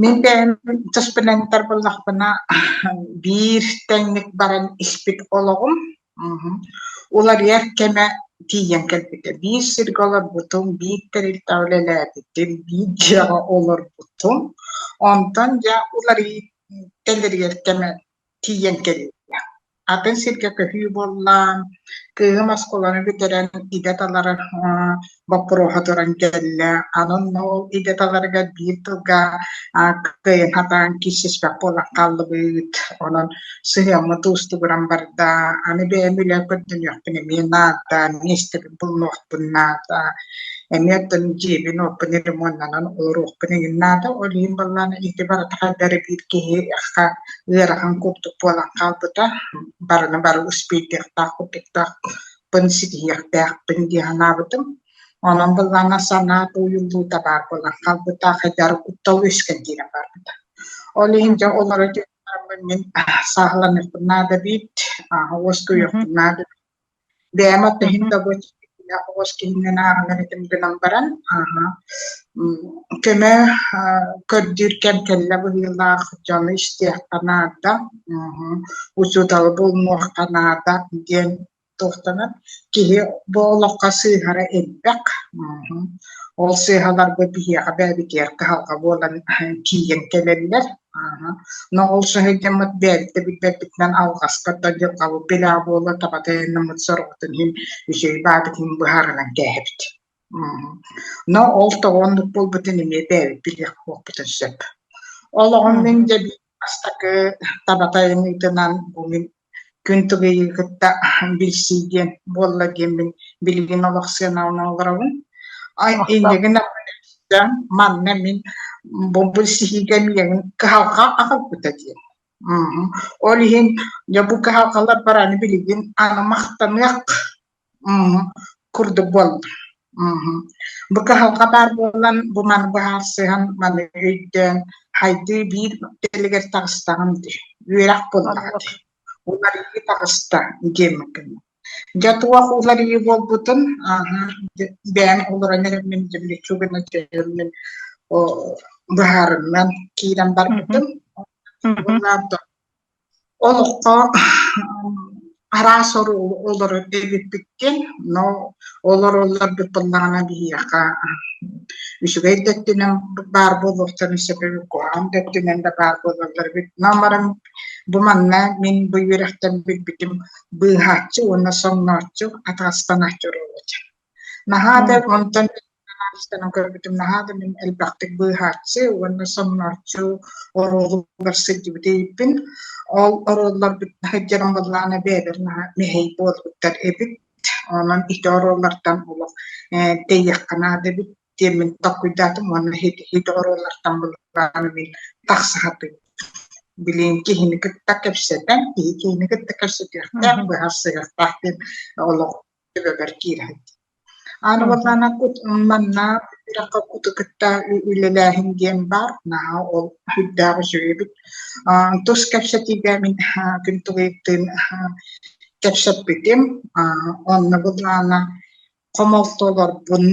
Мин бэйэм туспунан этэр буоллахпына, биир тэҥник баран испит олоҕум уларыйар кэмэ тиийэн кэлбитэ. Биир сиргэ олорбутум, биир тэрилтэҕэ үлэлээбитим, биир дьиэҕэ олорбутум. Онтон дьэ уларыйыы кэлэригэр кэмэ тиийэн кэллэ. Атын сиргэ көһүү буолла, кыыһым оскуоланы бүтэрэн идэ талар боппуруоһа туран кэллэ. Аны онно ол идэ таларыгар биир тылга кыайан сатаан киирсиспэт буолан хааллыбыт. Онон сыһыаммыт уустугуран барда. Аны бэйэм үлэ көрдөнүөхпүн эмиэ наада, миэстэбин булунуохпун наада. Эмиэ оттон дьиэбин-уоппун ремоннанан олоруохпун эҥин наада. Ол иһин буоллаҕына ити барыта хайдах эрэ биир киһиэхэ ыарахан курдук буолан хаалбыта. Барыны бары успейдыахтаах курдуктаахпын, ситиһиэхтээхпин дии санаабытым. Онон былаана санаа тууйуллуута баар буолан хаалбыта, хайдах эрэ куттал үөскээн киирэн барбыта. Ол иһин дьэ олоро түһэн мин сааһыланыахпын наада эбит, уоскуйуохпун наада Бэйэм аттыһын да бу оҕус киһинэн ааҕынар этим гынан баран, көмө көрдүүр кэм кэллэ быһыылаах, дьону истиэххэ наада, учууталы булунуохха наада диэн туохтанар. Киһи бу олоххо сыыһара элбэх. Ол сыыһаларбыт биһиэхэ бэйэбитигэр кыһалҕа буолан тиийэн кэлэллэр. Но ол сыһыйдаммыт бэйэбит да билбэппитинэн алҕаска да дьылҕабыт билээ буола табатыйыннаммыт сорҕотун иһин үчүгэй баабытын быһаарынан кээһэбит. Но ол тоҕо оннук буолбутун эмиэ бэйэбит билиэх буолбутун сөп. Олоҕум мин дьэ бастакы табатайыныытынан бу мин күн тугуйу кытта билсии диэн буолла диэммин билигин олох сыаналана олоробун. Махтал. Иннигин манна мин бу билсиһиигэ миигин кыһалҕа аҕалбыта диэн. Ол иһин дьэ бу кыһалҕалар бараны билигин аны махтаныах курдук буолла. Бу кыһалҕа баар буолан, бу маны быһаарсыһан, маны өйдөөн, хайдыы биир үктэлигэр таҕыстаҕым дии, үөрэх буоллаҕа Оннук. дии, уларыйыы таҕыста диэммиккин. Дьэ туох уларыйыы буолбутун, ааһа, бэйэм олорон эрэммин, дьэ гына түһэммин, быһаарынан киирэн барбытым. Олоххо араас олорор эбиппиккин, но олороллорбут буоллаҕына биһиэхэ үчүгэй да өттүнэн баар буолуохтарын сөп эбит, куһаҕан да өттүнэн да баар буолаллар эбит. Но баран бу манна мин бу үөрэхтэн билбитим быыһааччы уонна соҥнооччу, атаҕастанааччы оруола этэ. Наһаа да онтон анализтанан көрбүтүм, наһаа да мин элбэхтик быыһааччы уонна соҥнооччу оруолугар сылдьыбыт эбиппин. Ол оруолларбыт сылдьарым буоллаҕына бэйэбэр наһаа мэһэй буолбуттар эбит. Онон ити оруоллартан олох тэйиэххэ наада эбит диэммин толкуйдаатым уонна ити оруоллартан буоллаҕына мин тахса сатыыбын. Билигин киһини кытта кэпсэтэн, киһи киһини кытта кэпсэтиэхтээх, быһаарсыахтаах диэн олох төбөбөр киирэн. Аны буоллаҕына манна үрэххэ куту кытта үлэлээһин диэн баар, наһаа ол сүрдээх үчүгэй эбит. Тус кэпсэтиигэ мин күн тугуйуктуун кэпсэппитим, онно буоллаҕына хомолтолорбун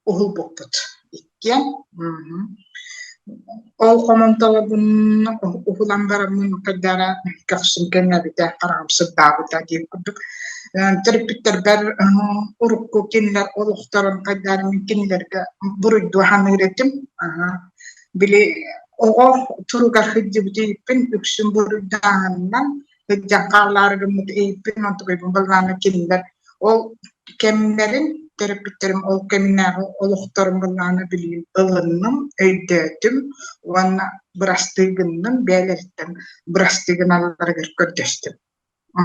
уһулбуппут иккиэн. Ол хомолтолорбун уһулан бараммын хайдара көхсүм кэҥээбитэ, хараҕым сырдаабыта диир курдук. Төрөппүттэрбэр урукку кинилэр олохторун хайдарын мин кинилэргэ буруйдуу саныыр этим. Били оҕо туругар сылдьыбыт ииппин үксүн буруйдааһынынан сылдьан хаалаары гыммыт ииппин онтукайбын былаана кинилэр ол кэмнэрин төрөппүттэрим ол кэминээҕи олохторун былаана билигин ылынным, өйдөөтүм уонна бырастыы гынным, бэйэлэриттэн бырастыы гыналларыгар көрдөстүм.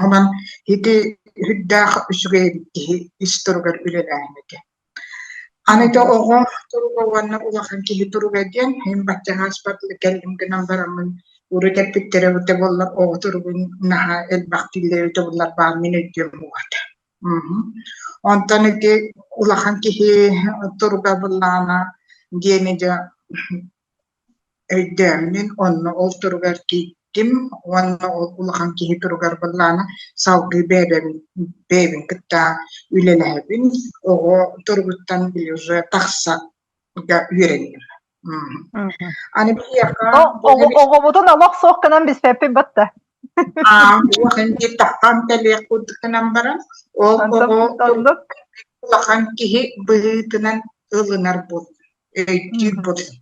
Онон ити үрдээх үчүгэй эбит киһи ис туругар үлэлээһин этэ. Аны да оҕо туруга уонна улахан киһи туруга диэн мин баччаҕа ааспат кэллим гынан бараммын урут эппиттэрэ эбитэ буоллар оҕо туругун наһаа элбэх дииллэр эбитэ буоллар баар мин өйдүөм уоҕа Онтон ити улахан киһи туруга былаана диэни дьэ өйдөөммүн онно ол туругар киирдим уонна ол улахан киһи туругар былаана салгыы бэйэбин бэйэбин кытта үлэлэһэбин, оҕо туругуттан били уже тахса үөрэнним. Аны биһиэхэ Оҕобутун олох суох гынан биспэппит батта. Улахан диир таххан кэлиэх курдук гынан баран, ол оҕо улахан киһи быһыытынан ылынар буолла, өйдүүр буолла.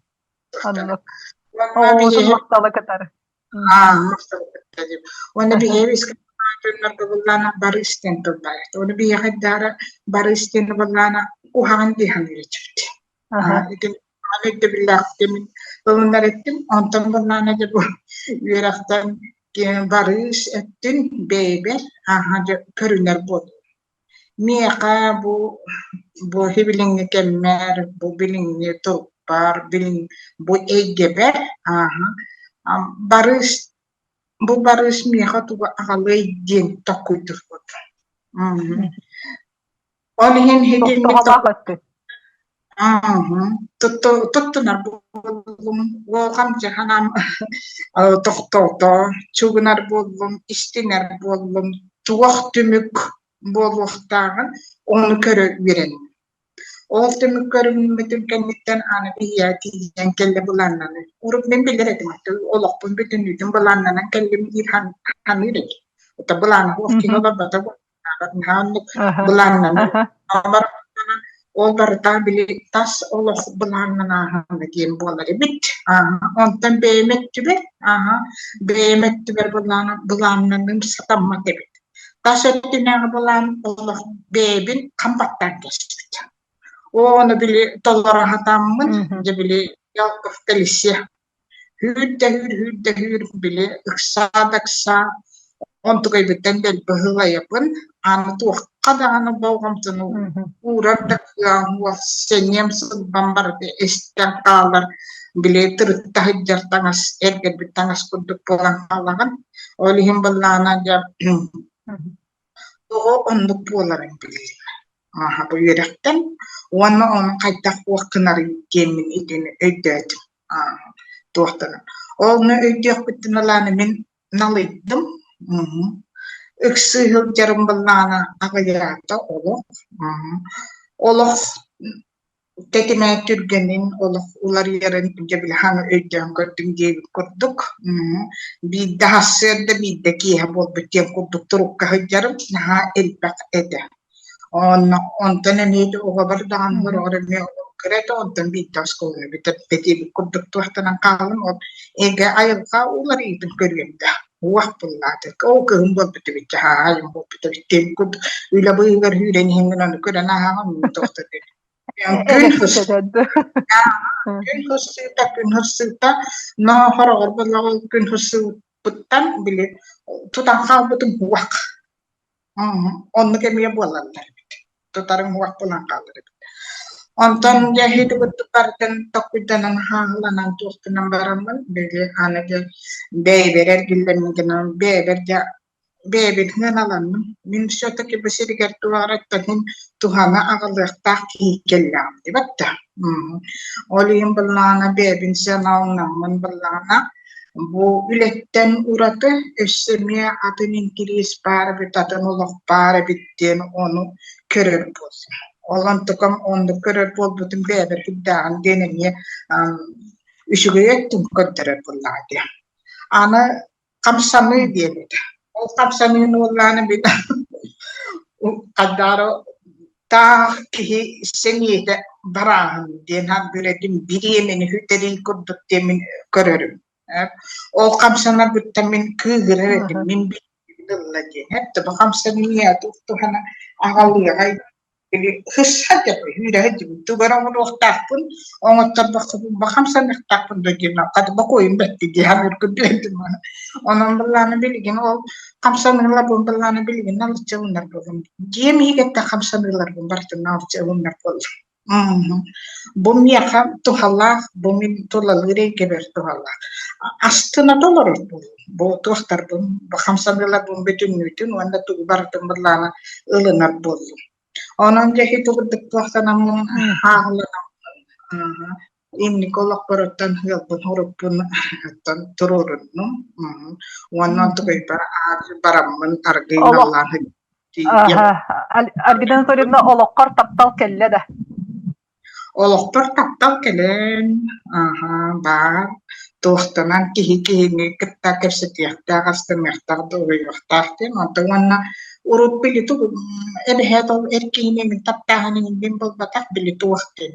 Оннук. Оҕобутун махтала кытары. Уонна биһиэхэ дьоннорго былаана барыс диэн тыл баар. Ону биһиэхэ даара барыс диэн былаана куһаҕан дии саныыр этибит. Ити өйдөбүллээхтик мин ылынар эттим. Онтон былаана дьэ бу үөрэхтэн барыыс эттин бэйэбэр ааһа дьэ көрүнэр буоллум. Миэхэ бу бу билиҥҥи кэммэр, бу билиҥҥи турукпар, билин бу эйгэбэр ааһа барыыс бу барыыс миэхэ тугу аҕалыай диэн толкуйдуурбут. Ол иһин итинник туттунар буоллум, уолҕам дьаһанан тохтоото, чугунар буоллум, истинэр буоллум, туох түмүк буолуохтааҕын ону көрө үөрэнним. Ол түмүк көрүммүтүм кэнниттэн аны биһиэхэ тиийэн кэллэ былааннаныы. Урут мин билэр этим, олохпун бүтүннүүтүн былааннанан кэллим диир саныыр этим. Это былаана суох киһи олорбото Наһаа былааннанар. Ол барыта били тас олох былааннанааһына диэн буолар эбит. Онтон бэйэм өттүбэр, бэйэм өттүбэр былааннаныым сатаммат эбит. Тас өттүнээҕи былаан олох бэйэбин хам баттаан кэспит. Ону били толоро сатааммын, дьэ били Ялков колесе Үүр да үүр, үүр да үүр, били ыксаа да ыксаа, онтукайбыттан дэлби ыһылайабын, аны туохха даҕаны болҕомтону уурар да кыаҕым суох, сэниэм сылбам барыта эстэн хаалар, били тырытта сылдьар таҥас, эргэрбит таҥас курдук буолан хаалаҕын. Ол иһин былаана дьэ тоҕо оннук буоларын билиим. Ааһа бу үөрэхтэн уонна ону хайдах уох гынарый диэммин итини өйдөөтүм. Туохтарын. Ол өйдүөхпүттэн ылааны мин налыйдым. Ыксыы сылдьарым былаана аҕыйаата олох. Олох тэтимэ түргэнин, олох уларыйарын дьэ били хаҥа өйдөөн көрдүм диэбит курдук. Биирдэ сарсыарда, биирдэ киэһэ буолбут диэн курдук турукка сылдьарым наһаа элбэх этэ. Онно онтон эмиэ оҕобор даҕаны сороҕор эмиэ кыра этэ, онтон биирдэ оскуоланы бүтэрдэ диэбит курдук туохтанан хааллым. Ол эгэ айылҕа уларыйыытын көрүөм да уох буллаата. Ол кыһын буолбут эбит, дьаһаайым буолбут эбит диэн курдук үлэ быыһыгар сүүрэн иһэҥҥин ону көрөн ааһаҕын туохта Күн күн хырсыыта, күн хырсыыта, но хороҕор буоллаҕа ол күн хырсыыппыттан били тутан хаалбытым уох. Оннук эмиэ буолаллар эбит. Тутарым уох буолан хаалар эбит. Онтон дьэ иһити курдук барытын толкуйданан хааһыланан туохтанан бараммын били аны дьэ бэйэбэр эргиллэммин гынан бэйэбэр дьэ Бэйэбин ыналанным, мин все-таки бу сиригэр туох эрэ иһин туһаны аҕалыахтаах киһи кэллэҕим диэбэт да. Ол иһин былаана бэйэбин сыаналанаммын былаана бу үлэттэн ураты өссө эмиэ атын интэриэс баар эбит, атын олох баар эбит диэн ону көрөр буоллум. Ол онтукам оннук көрөр буолбутум бэйэбэр сүрдээҕин диэн эмиэ үчүгэй өттүн көрдөрөр буоллаҕа дии. Аны хамсаныы диэн этэ. Ол хамсаныыны уоллааны мин хаддаары таах киһи сэниэтэ барааһын диэн ардыыр этим бириэмэни сүтэрии курдук диэн мин көрөрүм. Ол хамсанарбыттан мин кыыһырар этим, мин билбин ылла диэн. Бу хамсаныы туһана аҕалыаҕай Били хысса деп үүрэһэ дибит тугу эрэ оҥоруохтаахпын, оҥотторбоххун бахамсаныахтаахпын да диэн хата бокуойум бэттэ дии саныыргын билэтим. Онон былааны билигин ол хамсаныыларбын былааны билигин налыччы ылынар буоллум. Дьиэм иһигэр хамсаныыларбын барытын налыччы ылынар буоллум. Бу миэхэ туһалаах, бу мин тулалыыр эйгэбэр туһалаах. Астына толорор буоллум. Бу туохтарбын, бу хамсаныыларбын бүтүннүүтүн уонна тугу барытын былаана ылынар буоллум. Онон дьэ ити курдук туохтанаммын ааҕыланаммын инники олохпоруттан ыалбын уруппун оттон туруоруннум. Уонна онтукайбар бараммын аргыый Олох наллаан тиийдим. Альбина Анатольевна олоххор таптал кэллэ да? Олохпор таптал кэлэн, аһа, баар, туохтанан киһи киһини кытта кэпсэтиэхтээх, астыныахтаах, дуоһуйуохтаах диэн. Онтон уонна урут били тугу эбэһээт ол эр киһини мин таптааһын иҥин буолбатах, били туох диэн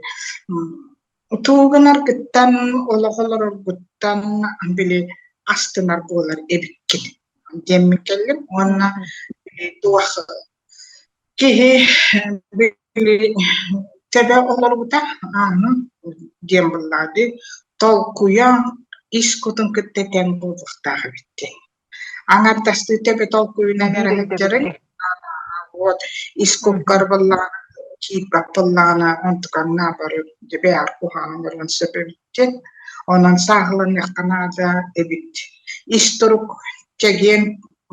Тугу гынаргыттан, олох олороргуттан били астынар буолар эбиккин диэммин кэллим уонна били туох киһи били төбө олорбута ааһын диэн буоллаҕа дии, толкуйа ис кутун кытта тэҥ буолуохтаах эбит диэн. Аҥардастыы төбө толкуйунан Биир эрэ сылдьарыҥ өйдөбүлгэ. вот ис куккар буоллаҕына киирбэт буоллаҕына онтукаҥ наоборот дьэ бэйэҕэр куһаҕан оҥоруон сөп эбит диэн. Онон сааһыланыахха наада эбит. Ис турук чэгиэн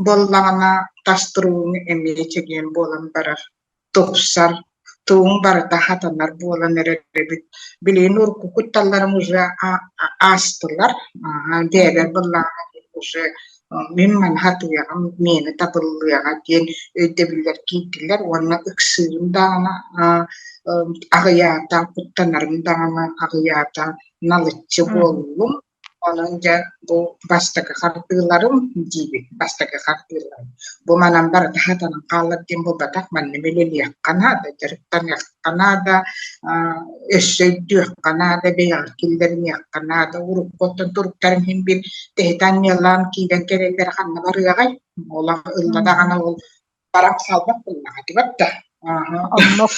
буоллаҕына тас туругуҥ эмиэ чэгиэн буолан барар тупсар, тууҥ барыта хатанар буолан эрэр эбит. Билигин урукку кутталларым уже аастылар. Бэйэбэр быллаҕына уже мин маны хатыаҕым, миэнэ табыллыаҕа диэн өйдөбүллэр киирдилэр уонна ыксыырым даҕаны аҕыйаата, куттанарым даҕаны аҕыйаата, налыччы буоллум. Онон дьэ бу бастакы хардыыларым диибин, бастакы хардыыларым. Бу манан барыта хатанан хаалар диэн буолбатах, манна үлэлиэххэ наада, дьарыктаныахха наада, өссө өйдүөххэ наада, бэйэҕэр киллэриниэххэ наада. Урукку оттон туруктарым иһин биир тэһитэ анньыалаан киирэн кэлэллэрэ ханна барыаҕай? Олох ылла даҕаны ол баран хаалбат буоллаҕа тибат да. Оннук.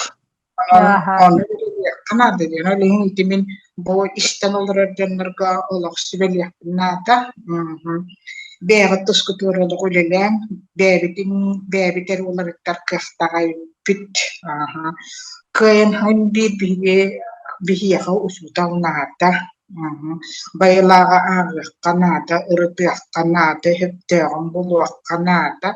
Онон үлэлиэххэ наада диэн. Ол иһин ити мин бу истэн олорор дьоннорго олох сүбэлиэхпин наада. Бэйэҕит тускутугар олох үлэлээҥ, бэйэбитин бэйэбит эрэ уларыттар кыахтаах эбиппит. Кыайан биир биһиги биһиэхэ учуутал наада. Байылааҕы ааҕыахха наада, ырытыахха наада, сөптөөҕүн булуохха наада.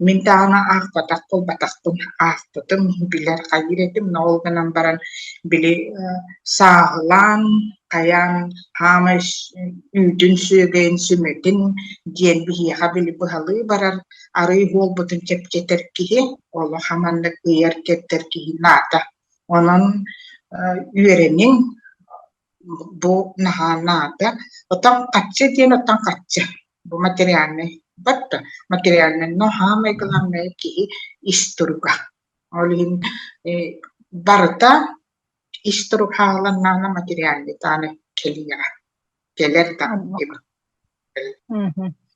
Мин даҕаны аахпатах буолбатахпын, аахпытым, билэр хайыыр этим, но ол гынан баран били сааһылаан, хайаан хаамай үүтүн сүөгэйин сүмэтин диэн биһиэхэ били быһалыы барар арыый буолбутун чэпчэтэр киһи, олох маннык ыйар-кэрдэр киһи наада. Онон үөрэниҥ, Бу наһаа наада. Оттон харчы диэн оттон харчы. Бу материальнай батта материальнай но саамай главное киһи ис туруга. Ол иһин барыта ис турук хааланнаҕына материальный даҕаны кэлиэҕэ. Кэлэр даҕаны.